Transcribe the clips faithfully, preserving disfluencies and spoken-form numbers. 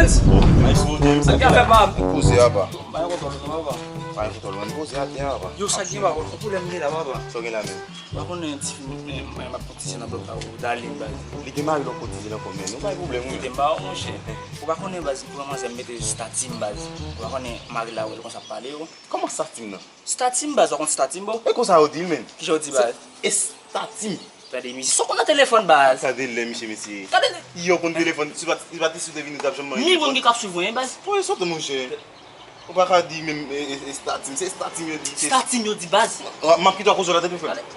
Sa k ap fèt, papa? Poze a, papa. Pa gen kontwòl, non, papa. Pa gen kontwòl, man. Poze atè a, papa. Yo, sa k gen, papa? Yon pwoblèm gen la, papa. Sa w gen la menm? Ou pa konnen ti fi m, men, men, m ap kotize nan blòk la, ou Darline, baz. Li gen mari l ap kotize nan kò, men. Nou pa gen pwoblèm, wi. Kite m ba ou, monchè. Ou pa konnen, baz, pou manzè m mete statut m, baz. Ou pa konnen mari l la wè l konsa ap pale, yo. Kòman statut m nan? Statut m, baz, ou konn statut m, bro? E konsa yo di l, menm. Kijan yo di, baz? Statut m. Tande, misye, sa w konn nan telefòn, baz? Tande lè, misye, mesye. Tande lè. Yo konn telefòn, si pa, si pa t sou te vini, ou t ap janm manyen. Mil moun ki k ap swiv ou, en, baz. Pran yon sòt, monchè. Ou pa ka di menm, e, e, e, statut m, se statut m yo di, se statut m yo di, baz. M ap kite w koze w la, tande, frè m.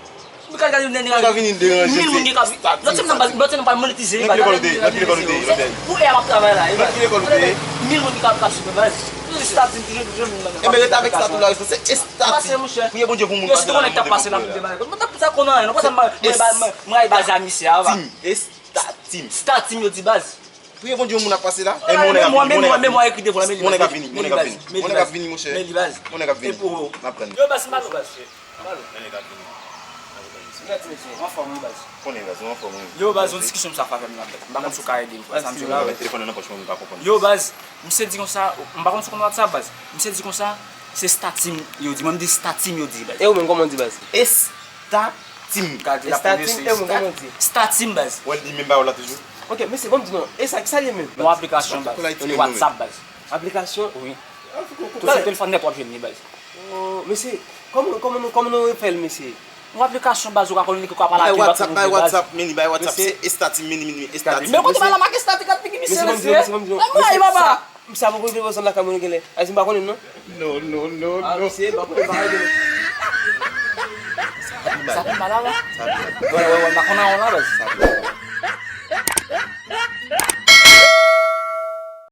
Mwen ka gade nèg la vini deranje. Mil moun ki ka vini. Lòt semèn nan, lòt semèn nan pa monetize. Nan ki lekòl ou te ye? Nan ki lekòl ou te ye? Pou e a m ap travay la. Nan ki lekòl ou te ye? Mil moun ki ka, ka swiv, baz. Statut m toujou, toujou menm. Ebyen, rete avèk statut la, se statut. Priye Bondye pou moun pase la. Yo, si te konnen k t ap pase la, m te ba. Mwen ta konn anyen, non, konsa mwen, mwen, mwen, mwen, mwen, baz a misye a, va. Statut m. Statut m yo di, baz. Priye Bondye, yon moun ap pase la. E monnen k ap vini, monnen k ap vini. Monnen k ap vini, monnen k ap vini, monchè. Monnen k ap vini, monchè. Monnen k ap vini. N ap pran. Yo, baz, m ba nou, baz. Monnen k ap vini. N ap pran. Mèsi, mesye. Anfòm, wi, baz. Konnen, baz, ou anfòm, wi. Yo, baz, yon diskisyon m sa fè avè m la, baz. M pa konn si w ka ede m, frè. Sa m di w la, mete telefòn nan nan pòch mwen, m pa konprann. Yo, baz, misye di konsa, m pa konn si w konn WhatsApp, baz. Misye di konsa, se statut m yo di. Mwen, m di statut m yo di, baz. E ou menm, kòman w di, baz? Statut m. Gade la. Statut m, e ou menm, kòman w di? Statut m, baz. Wè l di menm pawòl la toujou. Ok, mesye, ban m di non. E sa, sa l ye menm? Yon aplikasyon, baz. Yon WhatsApp, baz. Aplikasyon? Wi. Tou sou telefòn nèt w ap jwenn li, baz. Oh, mesye, kòman, kòman nou, kòman nou fè l, mesye? Yon aplikasyon, baz, ou ka kominike, ou ka pale ak li, bay WhatsApp, men li bay WhatsApp, se statut, men li, men li, statut. Men kote bagay la make statut, gad figi misye, mesye. Mesye, ban m di non, mesye, ban m di non. Mesye, sa, sa poko rive bò zòn lakay mwen genlè. Ayisyen pa konnen non. Non, non, non, non. Ah, mesye, pa konnen bagay de. Sa pi mal la, wi. Sa pi mal. Wè, wè, wè, m pa konn anyen la, baz. Sa pi mal.